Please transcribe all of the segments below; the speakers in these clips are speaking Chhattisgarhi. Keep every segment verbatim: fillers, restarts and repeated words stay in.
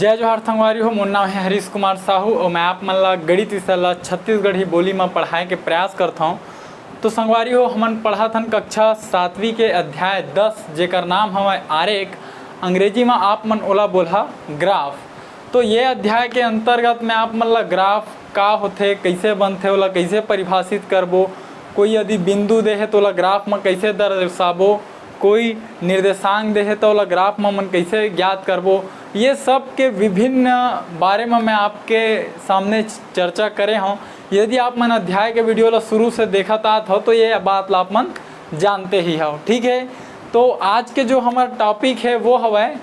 जय जोहार संगवारी हो, मोर नाम है हरीश कुमार साहू और मैं आप मन ला गणित विषय ला छत्तीसगढ़ी बोली में पढ़ाए के प्रयास करत हौं। तो संगवारी हो, हमन पढ़त हन कक्षा सातवीं के अध्याय दस, जेकर नाम हवय आरेख, अंग्रेजी में आप मन ओला बोलहा ग्राफ। तो ये अध्याय के अंतर्गत मैं आप मन ला ग्राफ का होथे, कइसे बनथे, ओला कइसे परिभाषित करबो, कोई यदि बिंदु दे हे तो ओला ग्राफ में कइसे दर्शाबो, कोई निर्देशांक दे हे तो ओला ग्राफ में मन कइसे ज्ञात करबो, ये सब के विभिन्न बारे में मैं आपके सामने चर्चा करे हौं। यदि आप मन अध्याय के वीडियो ला शुरू से देखत आत हो तो ये बात ला आप मन जानते ही हो, ठीक है। तो आज के जो हमारा टॉपिक है वो हवय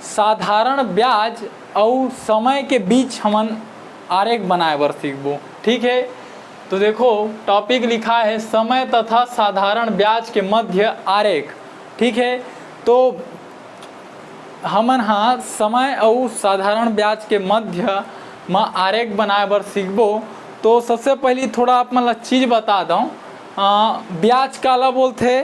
साधारण ब्याज अउ समय के बीच हमन आरेख बनाए बर सीखबो, ठीक है। तो देखो, टॉपिक लिखा है समय तथा साधारण ब्याज के मध्य आरेख, ठीक है। तो हमन हा समय अउ साधारण ब्याज के मध्य म आरेख बनाए बर सीखबो। तो सबसे पहली थोड़ा आप मन ला चीज बता दौं, अ, ब्याज काला बोलथे।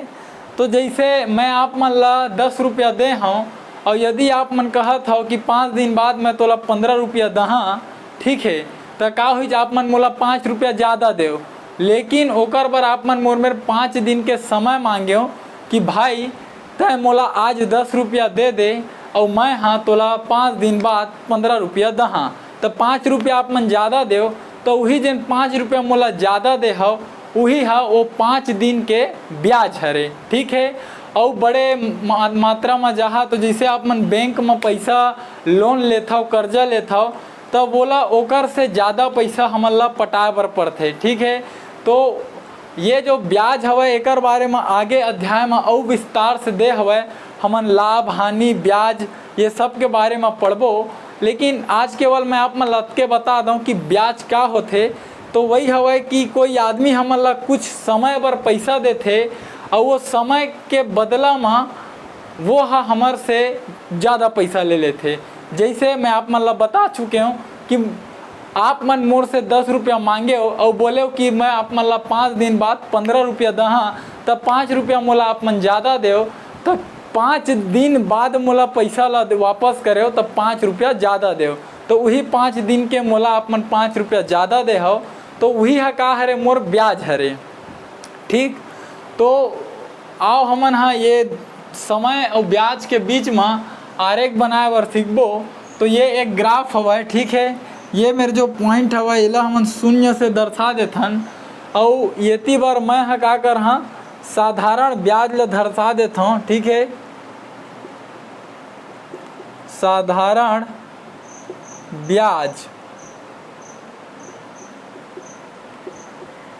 तो जैसे मैं आप मन ला दस रुपया दे हौं, और यदि आप मन कहत हव कि पाँच दिन बाद मैं तोला पंद्रह रुपया दहा, ठीक है, त का होइस, आप मन मोला पाँच रुपया ज़्यादा देव, लेकिन ओकर बर आप मन मोर मेर पाँच दिन के समय मांगेव कि भाई, तैं मोला आज दस रुपया दे दे, अउ मैं हा तोला पाँच दिन बाद पंद्रह रुपया दहा। त पाँच रुपया आप मन ज़्यादा देव, त उही जेन पाँच रुपया मोला ज़्यादा दे हव, उही हा वो पाँच दिन के ब्याज हरे, ठीक है। अउ बड़े मा-, मात्रा में जाहा, तो जैसे आप मन बैंक में पैसा, लोन लेथव, कर्जा लेथव, तब ओला ओकर से ज़्यादा पैसा हमन ला पटाए बर पड़थे, ठीक है। तो ये जो ब्याज हवय, एकर बारे म आगे अध्याय म अउ विस्तार से दे हवय। हमन लाभ, हानि, ब्याज, ये सब के बारे म पढ़बो, लेकिन आज केवल मैं आप मन ल अतके बता दौं कि ब्याज का होथे। तो वही हवय कि कोई आदमी हमन ला कुछ समय बर पैसा देथे, अउ वो समय के बदला म वो ह हमर से ज़्यादा पैसा ले लेथे। जैसे मैं आप मन ला बता चुके हौं कि आप मन मोर से दस रुपया मांगेव अउ बोलेव कि मैं आप मन ला पाँच दिन बाद पंद्रह रुपया दहा, त पाँच रुपया मोला आप मन ज़्यादा देव, त पाँच दिन बाद मोला पैसा ला दे-, वापस करेव, त पाँच रुपया ज़्यादा देव। तो उही पाँच दिन के मोला आप मन पाँच रुपया ज़्यादा दे हव, तो उही ह का हरे, मोर ब्याज हरे, ठीक। तो आओ हमन हा ये समय अउ ब्याज के बीच म आरेख बनाए बर सीखबो। तो ये एक ग्राफ हवय, ठीक है। ये मेर जो पॉइंट हवय, एला हमन शून्य से दर्शा देथन, अउ एती बर मैं ह का करहा, साधारण ब्याज ल दर्शा देथौं, ठीक है। साधारण ब्याज,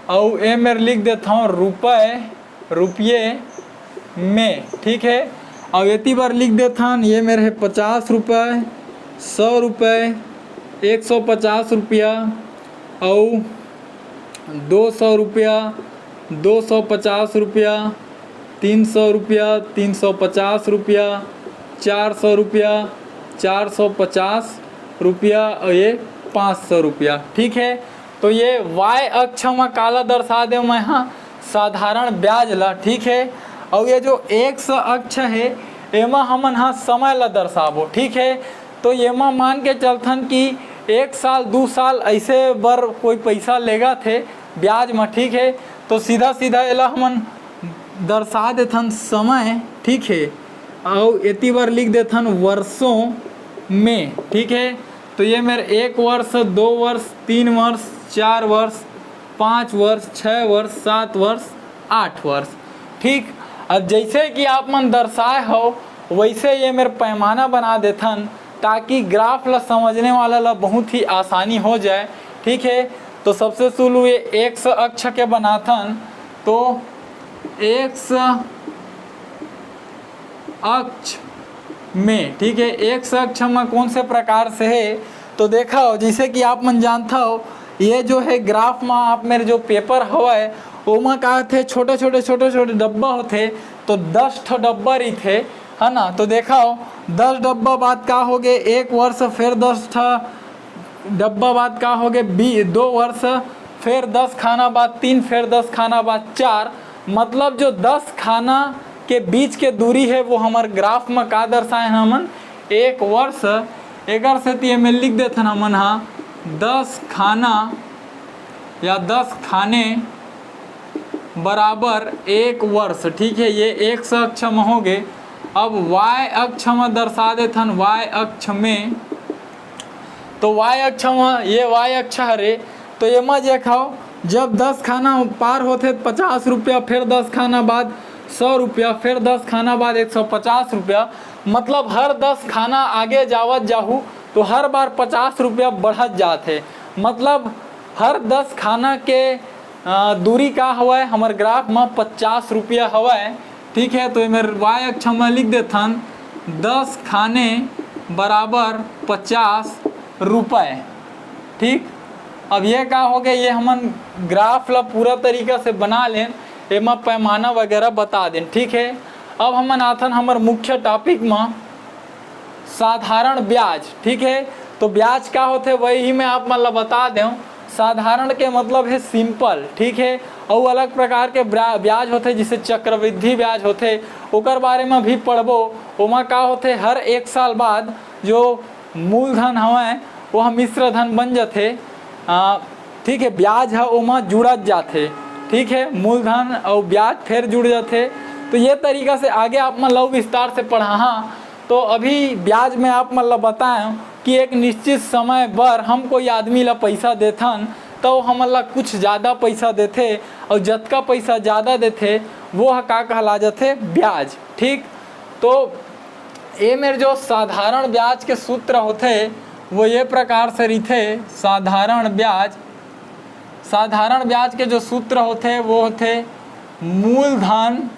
अउ ए मेर लिख देथौं रुपए, रुपये में, ठीक है। अउ एती बर लिख देथन, ये मेर है पचास रुपये, सौ रुपये, एक सौ पचास रुपया, अउ दो सौ रुपया, दो सौ पचास रुपया, तीन सौ रुपया, तीन सौ पचास रुपया, चार सौ रुपया, चार सौ पचास रुपया, अउ ये पाँच सौ रुपया, ठीक है। तो ये वाई अक्ष म काला दर्शा देव मैं हा, साधारण ब्याज ला, ठीक है। अउ ये जो एक्स अक्ष है, एमा हमन हा समय ला दर्शाबो, ठीक है। तो एमा मान के चलथन कि एक साल, दू साल ऐसे बर कोई पैसा लेगत हे ब्याज म, ठीक है। तो सीधा सीधा एला हमन दर्शा देथन समय, ठीक है। अउ एती बर लिख देथन वर्षों में, ठीक है। तो ये मेर एक वर्ष, दो वर्ष, तीन वर्ष, चार वर्ष, पाँच वर्ष, छः वर्ष, सात वर्ष, आठ वर्ष, ठीक। अब जैसे कि आप मन दर्शाए हो, वैसे ये मेर पैमाना बना देथन, ताकि ग्राफ ला समझने वाला ला बहुत ही आसानी हो जाए, ठीक है। तो सबसे शुरू ये एक्स अक्ष के बनाथन, तो एक्स अक्ष में, ठीक है, एक्स अक्ष में कौन से प्रकार से है, तो देखा हो, जैसे कि आप मन जानता हो, ये जो है ग्राफ में आप मेर जो पेपर हवय, ओमा का होथे, छोटे छोटे, छोटे छोटे डब्बा होथे, तो दस ठो डब्बा रहिथे, है ना। तो देखा हो, दस डब्बा बाद का हो गए, एक वर्ष, फिर दस ठा डब्बा बाद का हो गए, बी-, दो वर्ष, फिर दस खाना बाद तीन, फिर दस खाना बाद चार। मतलब जो दस खाना के बीच के दूरी है, वो हमर ग्राफ में का दर्शाए हैं हमन, एक वर्ष, एकर सेती एमे लिख देथन हमन हा दस खाना या दस खाने बराबर एक वर्ष। ठीक है, ये एक्स अक्ष म होगे। अब वाई अक्ष म दर्शा देथन, वाई अक्ष में, तो वाई अक्ष म ये वाई अक्ष हरे, तो एमा देखव, जब दस खाना पार होथे त पचास रुपया, फिर दस खाना बाद सौ रुपया, फिर दस खाना बाद एक सौ पचास रुपया, मतलब हर दस खाना आगे जावत जाहू तो हर बार पचास रुपया बढ़त जात हे। मतलब हर दस खाना के अ, दूरी का हवय, हमर ग्राफ म पचास रुपया हवय। ठीक है, तो एमे वाई अक्ष म लिख देथन दस खाने बराबर पचास रुपये। ठीक, अब ये का हो गए, ये हमन ग्राफ ला पूरा तरीका से बना लेन, एमा पैमाना वगैरह बता देन। ठीक है, अब हमन आथन हमर मुख्य टॉपिक म, साधारण ब्याज। ठीक है, तो ब्याज का होथे वही मैं आप मन ला बता देव। साधारण के मतलब है सिंपल, ठीक है, अउ अलग प्रकार के ब्रा-, ब्याज होथे, जैसे चक्रवृद्धि ब्याज होथे, ओकर बारे में भी पढ़बो। ओमा का होथे, हर एक साल बाद जो मूलधन हवय वो ह मिश्र धन बन जथे। आ, ठीक है, ब्याज ह ओमा जुड़त जाथे। ठीक है, मूलधन अउ ब्याज फिर जुड़ जाथे। तो ये तरीका से आगे आप मन ला विस्तार से पढ़ाहा। तो अभी ब्याज में आप मन ला बताएं कि एक निश्चित समय बर हम कोई आदमी ला पैसा देथन, तो हमन ला कुछ ज़्यादा पैसा देथे, और जतका पैसा ज़्यादा देथे वो ह का कहला जाथे? ब्याज। ठीक, तो ए मेर जो साधारण ब्याज के सूत्र होथे वो ये प्रकार से रहिथे। साधारण ब्याज, साधारण ब्याज के जो सूत्र होथे वो होथे मूलधन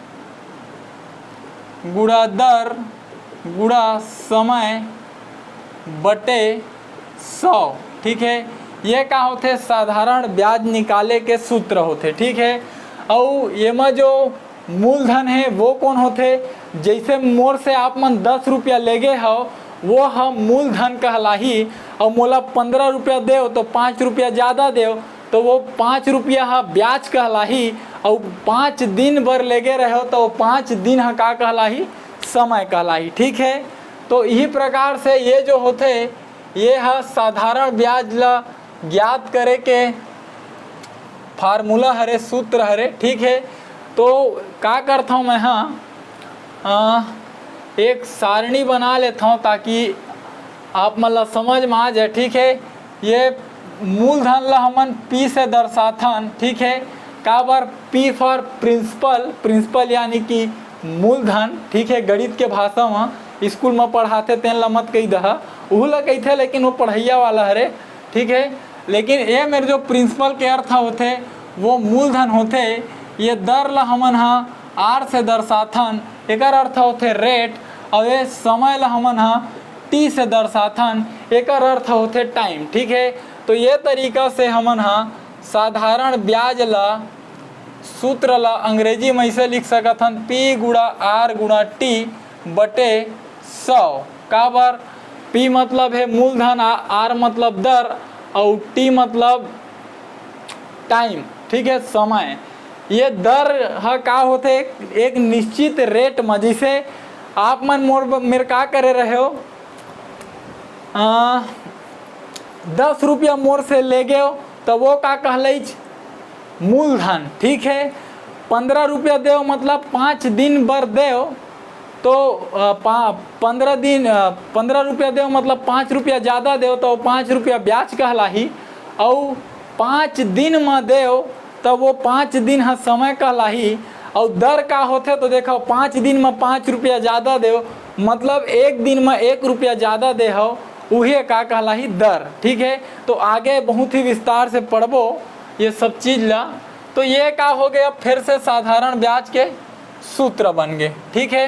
गुणा दर गुणा समय बटे सौ। ठीक है, ये का होथे? साधारण ब्याज निकाले के सूत्र होथे। ठीक है, अउ एमा जो मूलधन है वो कौन होथे? जैसे मोर से आप मन दस रुपया लेगे हव, वो ह मूलधन कहलाही। अउ मोला पंद्रह रुपया देव तो पाँच रुपया ज़्यादा देव, तो वो पाँच रुपया ह ब्याज कहलाही। अउ पाँच दिन बर लेगे रहे हो तो वो पाँच दिन ह का कहलाही? समय कहलाही। ठीक है, तो यही प्रकार से ये जो होथे, ये ह साधारण ब्याज ला ज्ञात करे के फार्मूला हरे, सूत्र हरे। ठीक है, तो का करथौं मैं हा, अ, एक सारणी बना लेथौं ताकि आप मन ला समझ में आ जाए। ठीक है, ये मूलधन ला हमन पी से दर्शाथन। ठीक है, काबर? पी फॉर प्रिंसिपल, प्रिंसिपल यानी कि मूलधन। ठीक है, गणित के भाषा में स्कूल में पढ़ाथे तेन ला मत कही दहा, उहू ला कहिथे लेकिन वो पढ़ैया वाला हरे। ठीक है, लेकिन ए मेर जो प्रिंसिपल के अर्थ होथे वो मूलधन होथे। ये दर ला हमन हा आर से दर्शाथन, एकर अर्थ होथे रेट, और ये समय ला हमन हा टी से दर्शाथन, एकर अर्थ होथे टाइम। ठीक है, तो ये तरीका से हमन हा साधारण ब्याज ला, सूत्र ला अंग्रेजी में ऐसे लिख सकत हन, पी गुणा आर गुणा टी बटे सौ। काबर? पी मतलब है मूलधन, आ-, आर मतलब दर, और टी मतलब टाइम। ठीक है, समय। ये दर ह का होथे? एक निश्चित रेट म, जैसे आप मन मोर ब-, मेर का करे रहे हो, आ, दस रुपया मोर से ले गए हो, तो वो का कहलाइच? मूलधन। ठीक है, पंद्रह रुपया देव मतलब पाँच दिन बर देव, तो अ, पा-, पंद्रह दिन, अ, पंद्रह रुपया देव मतलब पाँच रुपया ज़्यादा देव, तो पाँच रुपया ब्याज कहलाही। अउ पाँच दिन म देव, तब वो पाँच दिन ह समय कहलाही। अउ दर का होथे, तो देखो, पाँच दिन म पाँच रुपया ज़्यादा देव, मतलब एक दिन म एक रुपया ज़्यादा दे हव, उहे का कहलाही? दर। ठीक है, तो आगे बहुत ही विस्तार से पढ़बो ये सब चीज ला। तो ये का हो गया, फिर से साधारण ब्याज के सूत्र बन गए। ठीक है,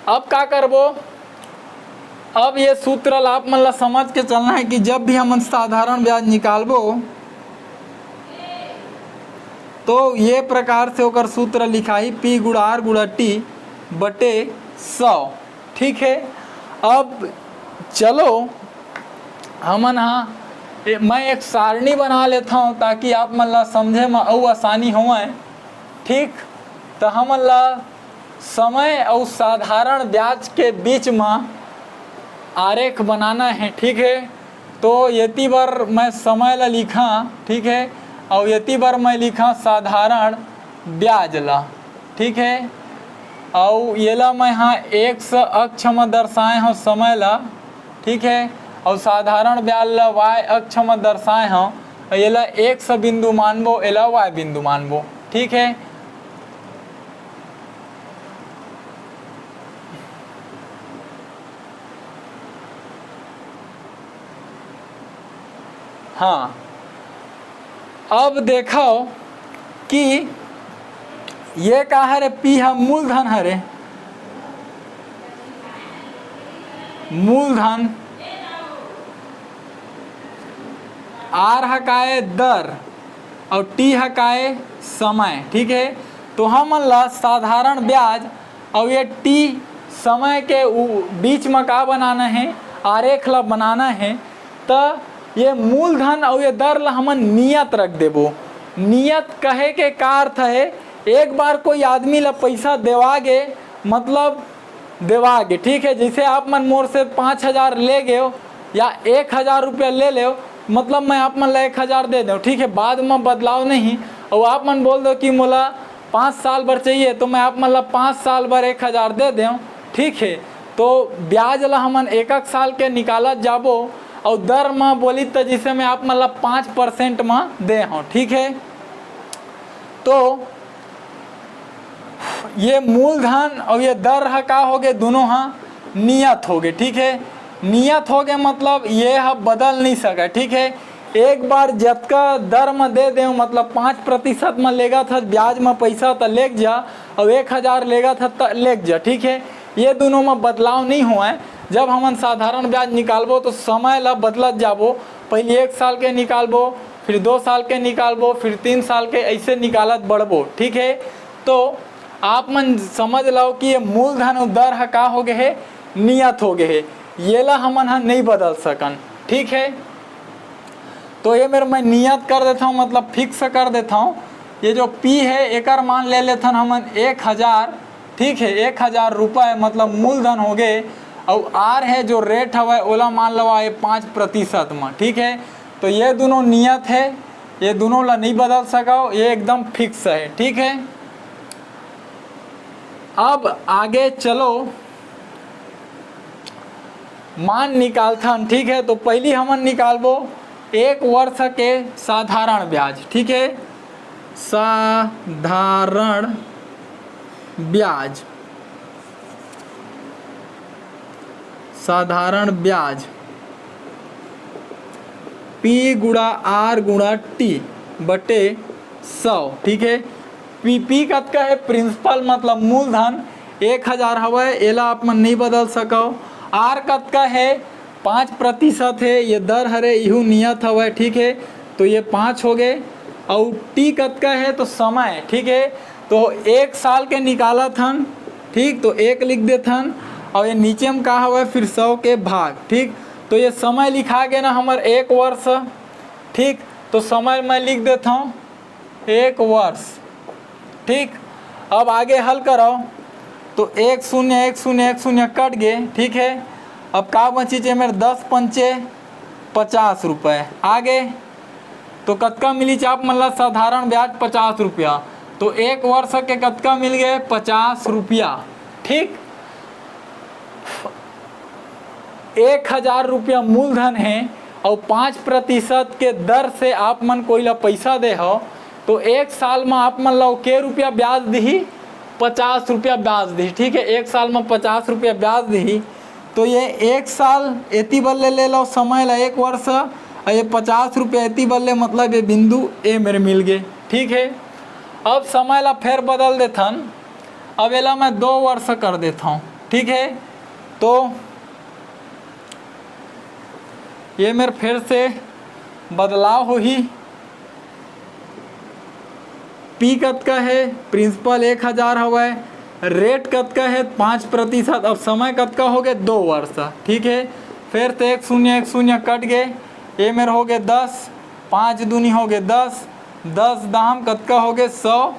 अब का करबो? अब ये सूत्र ला आप मन ला समझ के चलना है कि जब भी हमन साधारण ब्याज निकालबो, तो ये प्रकार से ओकर सूत्र लिखाही, पी गुणा आर गुणा टी बटे सौ। ठीक है, अब चलो हमन हा, ए, मैं एक सारणी बना लेता हूँ ताकि आप मन ला समझे में अउ आसानी होवय। ठीक, तो हमन ला समय अउ साधारण ब्याज के बीच में आरेख बनाना हे, ठीक हे। तो एती बर मैं समय ला लिखा, ठीक हे, अउ एती बर मैं लिखा साधारण ब्याज ला, ठीक हे। अउ एला मैं हा एक्स अक्ष म दर्शाए हव समय ला, ठीक हे, अउ साधारण ब्याज ला वाई अक्ष म दर्शाए हव। एला एक्स बिंदु मानबो, एला वाई बिंदु मानबो, ठीक हे। हाँ, अब देखव कि ये का हरे, पी ह मूलधन हरे, मूलधन, आर ह काय, दर, अउ टी ह काय, समय, ठीक हे। तो हमन ला साधारण ब्याज अउ ये टी समय के उ-, बीच म का बनाना हे, आरेख ला बनाना हे। त ये मूलधन अउ ये दर ला हमन नियत रख देबो। नियत कहे के का अर्थ हे? एक बार कोई आदमी ला पइसा देवा गे, मतलब देवा गे, ठीक हे। जइसे आप मन मोर से पाँच हजार ले गेव या एक हजार रुपया ले लेव, मतलब मैं आप मन ला एक हजार दे देव, ठीक हे, बाद म बदलाव नहीं। अउ आप मन बोल दो कि मोला पाँच साल बर चाहिए, तो मैं आप मन ला पाँच साल बर एक हजार दे देव, ठीक हे। तो ब्याज ला हमन एक एक साल के निकालत जाबो, अउ दर म बोली त जइसे मैं आप मन ला पाँच परसेंट म दे हव, ठीक हे। तो ये मूलधन अउ ये दर ह का होगे, दुनों ह नियत होगे, ठीक हे। नियत होगे मतलब ये ह बदल नहीं सके, ठीक हे। एक बार जतका दर म दे देव, मतलब पाँच प्रतिशत म लेगत हस ब्याज म पइसा, त लेग जा, अउ एक हजार लेगत हस त लेग जा, ठीक हे। ये दुनों म बदलाव नहीं होवय। जब हमन साधारण ब्याज निकालबो तो समय ला बदलत जाबो, पहिली एक साल के निकालबो, फिर दो साल के निकालबो, फिर तीन साल के, अइसे निकालत बढ़बो, ठीक हे। तो आप मन समझ लव कि ये मूलधन अउ दर ह का होगे हे, नियत होगे हे, येला हमन ह नहीं बदल सकन, ठीक हे। तो ये मेर मैं नियत कर देथव, मतलब फिक्स कर देथव। ये जो पी हे, एकर मान ले लेथन हमन एक हजार, ठीक हे, एक हजार रुपये, मतलब मूलधन होगे। अउ आर हे जो रेट हवय, ओला मान लवा ये पाँच प्रतिशत म, ठीक हे। तो ये दुनों नियत हे, ये दुनों ला नहीं बदल सकव, ये एकदम फिक्स हे, ठीक हे। अब आगे चलो, मान निकालथन, ठीक हे। तो पहिली हमन निकालबो एक वर्ष के साधारण ब्याज, ठीक हे, साधारण ब्याज, साधारण ब्याज, पी गुणा आर गुणा टी बटे सौ, ठीक हे। पी, पी कतका हे? प्रिंसिपल मतलब मूलधन एक हजार हवय, एला आप मन नहीं बदल सकव। आर कतका हे? पाँच प्रतिशत हे, ये दर हरे, इहू नियत हवय, ठीक हे। तो ये पाँच होगे। अउ टी कतका हे? तो समय, ठीक हे। तो एक साल के निकालत हन, ठीक, तो एक लिख देथन। अउ ये नीचे म का हवय? फिर सौ के भाग, ठीक। तो ये समय लिखा गे ना हमर एक वर्ष, ठीक। तो समय मैं लिख देथव एक वर्ष, ठीक। अब आगे हल करव, तो एक शून्य, एक शून्य, एक शून्य कट गे, ठीक हे। अब का बचिस? ये मेर दस पंचे पचास रुपये आगे। तो कतका मिलिस आप मन ला? साधारण ब्याज पचास रुपया। तो एक वर्ष के कतका मिल गे? पचास रुपया, ठीक। एक हजार रुपया मूलधन हे अउ पाँच प्रतिशत के दर से आप मन कोई ला पइसा दे हव, तो एक साल म आप मन ला वो के रुपया ब्याज दिही? पचास रुपया ब्याज दिही, ठीक हे। एक साल म पचास रुपया ब्याज दिही, तो ये एक साल एती बल्ले ले लव समय ला, एक वर्ष, अउ ये पचास रुपया एती बल्ले, मतलब ये बिंदु ए मेर मिल गे, ठीक हे। अब समय ला फेर बदल देथन, अब एला मैं दो वर्ष कर देथव, ठीक हे। तो ये मेर फेर से बदलाव होही। पी कतका हे? प्रिंसिपल एक हजार हवय। रेट कतका हे? पाँच प्रतिशत। अब समय कतका होगे? दो वर्ष, ठीक हे। फेर से एक शून्य एक शून्य कट गे, ए मेर होगे दस, पाँच दूनी होगे दस, दस दाहम कतका होगे? सौ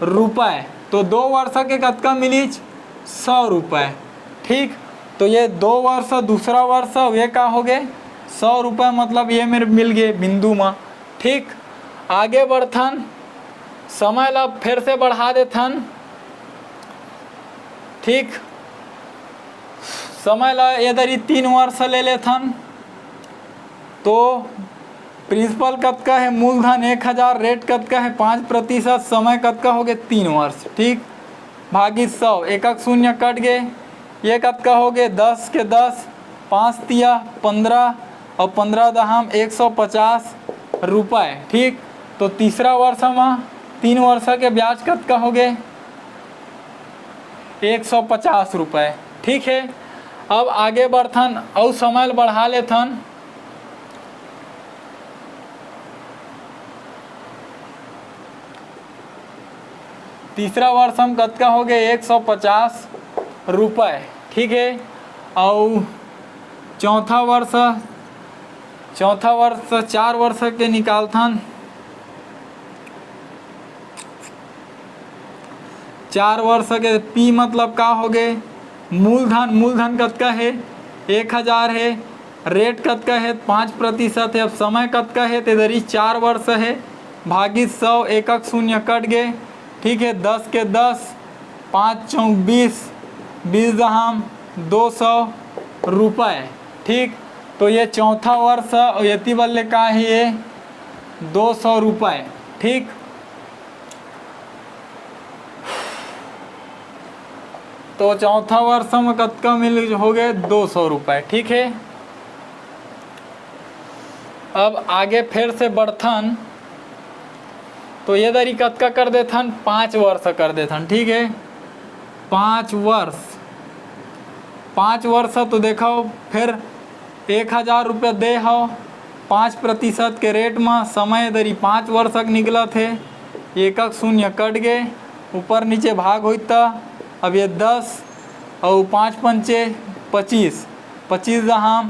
रुपये। तो दो वर्ष के कतका मिलिस? सौ रुपये, ठीक। तो ये दो वर्ष, दूसरा वर्ष, ये का हो गए, सौ रुपये, मतलब ये मेरे मिल गए बिंदु में। ठीक, आगे बढ़थन, समय ला फिर से बढ़ा देथन। ठीक, समय ला ये दरी तीन वर्ष ले लेथन। तो प्रिंसिपल कतका है, मूलधन एक हजार, रेट कतका है, पाँच प्रतिशत, समय कतका हो गए, तीन वर्ष। ठीक, भागित सौ, एकक शून्य कट गए, ये कतका हो गए, दस के दस, पाँच तिया पन्द्रह और पन्द्रह दहाम एक सौ पचास रुपये। ठीक, तो तीसरा वर्ष में तीन वर्ष के ब्याज कतका हो गए, एक सौ पचास रुपये। ठीक है, अब आगे बढ़थन, अउ समय ल बढ़ा लेथन। तीसरा वर्ष हम कतका हो गए, एक सौ पचास रुपये। ठीक है, अउ चौथा वर्ष, चौथा वर्ष चार वर्ष के निकालथन। चार वर्ष के पी मतलब का हो गए, मूलधन, मूलधन कतका है, एक हजार है, रेट कतका है, पाँच प्रतिशत है। अब समय कतका है, तेदरी चार वर्ष है, भागित सौ, एकक शून्य कट गए। ठीक है, दस के दस, पाँच चौक बीस, बीस दहाम दो सौ रुपये। ठीक, तो ये चौथा वर्ष, और यति बल्ले का है, ये दो सौ रुपये। ठीक, तो चौथा वर्ष में कतका मिल हो गए, दो सौ रुपये। ठीक है, अब आगे फिर से बढ़थन, तो ये दरी कतका कर देथन, पाँच वर्ष कर देथन। ठीक है, पाँच वर्ष, पाँच वर्ष तो देखो, फिर एक हजार रुपया दे हो, पाँच प्रतिशत के रेट में, समय दरी पाँच वर्ष तक निकलत है, एकक शून्य कट गए, ऊपर नीचे भाग होई त अब ये दस और पाँच पंचे पच्चीस, पच्चीस दहाम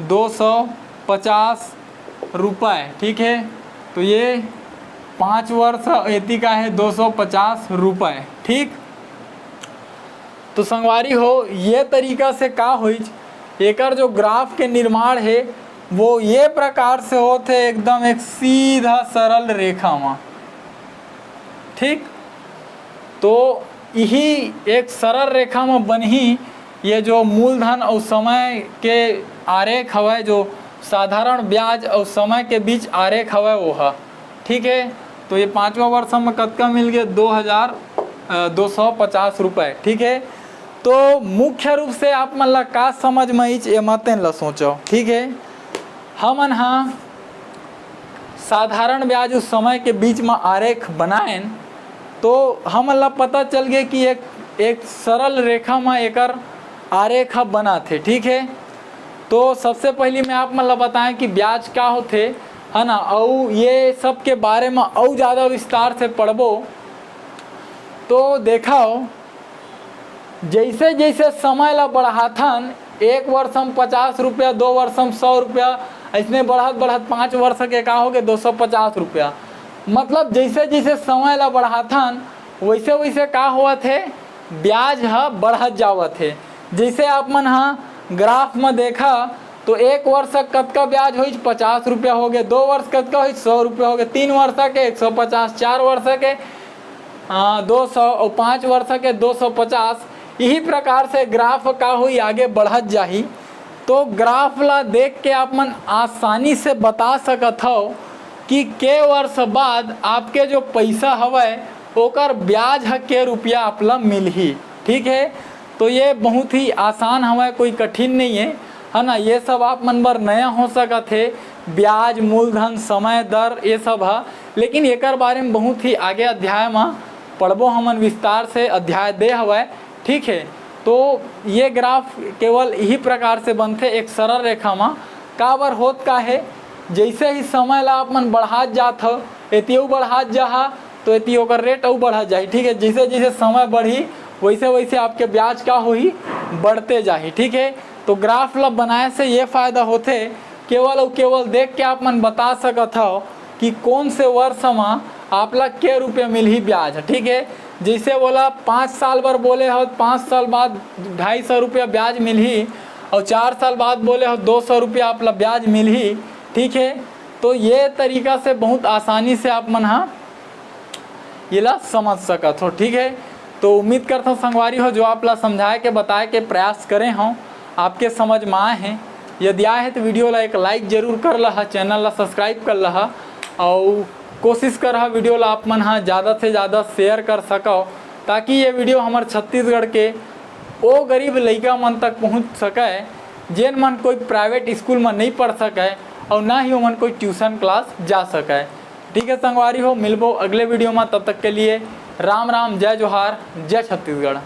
दो सौ पचास रुपये। ठीक है, तो ये पाँच वर्ष एती का है दो सौ पचास रुपये। ठीक, तो संगवारी हो, ये तरीका से का होइच, एकर जो ग्राफ के निर्माण है वो ये प्रकार से होत है, एकदम एक सीधा सरल रेखा में। ठीक, तो यही एक सरल रेखा में बनही ये जो मूलधन और समय के आरेख हवय, जो साधारण ब्याज और समय के बीच आरेख हवय वो ह। ठीक है, तो ये पाँचवा वर्ष में कतका मिल गए, दो हजार दो सौ पचास रुपये। ठीक है, तो मुख्य रूप से आप मन ला का समझ में आइच, ये मतेन ला सोचो। ठीक है, हमन हा साधारण ब्याज उस समय के बीच में आरेख बनाएन, तो हमन ला पता चल गए कि एक, एक सरल रेखा में एकर आरेख ह बनाथे। ठीक है, तो सबसे पहली मैं आप मन ला बताएं कि ब्याज का होथे, है ना, अउ ये सब के बारे में अउ ज़्यादा विस्तार से पढ़बो। तो देखो, जैसे जैसे समय ला बढ़ाथन, एक वर्ष हम पचास रुपया, दो वर्ष हम सौ रुपया, ऐसने बढ़त बढ़त पाँच वर्ष के का हो गए, दो सौ पचास रुपया। मतलब जैसे जैसे समय ला बढ़ाथन, वैसे वैसे का होवत है, ब्याज ह बढ़त जावत है। जैसे आप मन ह ग्राफ में देखा, तो एक वर्ष कतका ब्याज होइच, पचास रुपया हो गए, दो वर्ष कतका होइच, सौ रुपया हो गए, तीन वर्ष के एक सौ पचास, चार वर्ष के दो सौ और पाँच वर्ष के दो सौ पचास। यही प्रकार से ग्राफ का हुई, आगे बढ़त जाही। तो ग्राफ ला देख के आप मन आसानी से बता सकत हव कि के वर्ष बाद आपके जो पैसा हवय, ओकर ब्याज ह के रुपया आप ला मिलही। ठीक है, तो ये बहुत ही आसान हवय, कोई कठिन नहीं है, है ना। ये सब आप मन बर नया हो सकत है, ब्याज, मूलधन, समय दर, ये सब ह। लेकिन एकर बारे में बहुत ही आगे अध्याय में पढ़बो हमन विस्तार से, अध्याय दे हवय। ठीक है, तो ये ग्राफ केवल यही प्रकार से बनथे, एक सरल रेखा में। काबर होत का है, जैसे ही समय ला आप मन बढ़ात जात हव, एतियो बढ़ात जाहा, तो एती ओकर रेट अउ बढ़त जाही। ठीक है, जैसे जैसे समय बढ़ी, वैसे वैसे आपके ब्याज का होही, बढ़ते जाही। ठीक है, तो ग्राफ ला बनाए से ये फायदा होथे, केवल अउ केवल देख के आप मन बता सकत हव कि कौन से वर्ष में आप ला के रुपया मिलही ब्याज। ठीक है, जैसे बोला, पाँच साल बर बोले हो, पाँच साल बाद ढाई सौ रुपया ब्याज मिलही, और चार साल बाद बोले हो, दो सौ रुपया आप ला ब्याज मिलही। ठीक है, तो ये तरीका से बहुत आसानी से आप मन हा ये ला समझ सकत हो। ठीक है, तो उम्मीद करता हूँ संगवारी हो, जो आप ला समझाए के, बताए के प्रयास करे हों, आपके समझ में आए हैं। यदि आए हैं तो वीडियो ला एक लाइक जरूर कर लहा, चैनल ला सब्सक्राइब कर लहा, और कोशिश कर हा वीडियो ला आप मन हा ज़्यादा से ज़्यादा शेयर कर सको, ताकि ये वीडियो हमर छत्तीसगढ़ के ओ गरीब लइका मन तक पहुँच सके, जेन मन कोई प्राइवेट स्कूल में नहीं पढ़ सके और ना ही ओमन कोई ट्यूशन क्लास जा सके। ठीक है संगवारी हो, मिलबो अगले वीडियो में, तब तक के लिए राम राम, जय जोहार, जय छत्तीसगढ़।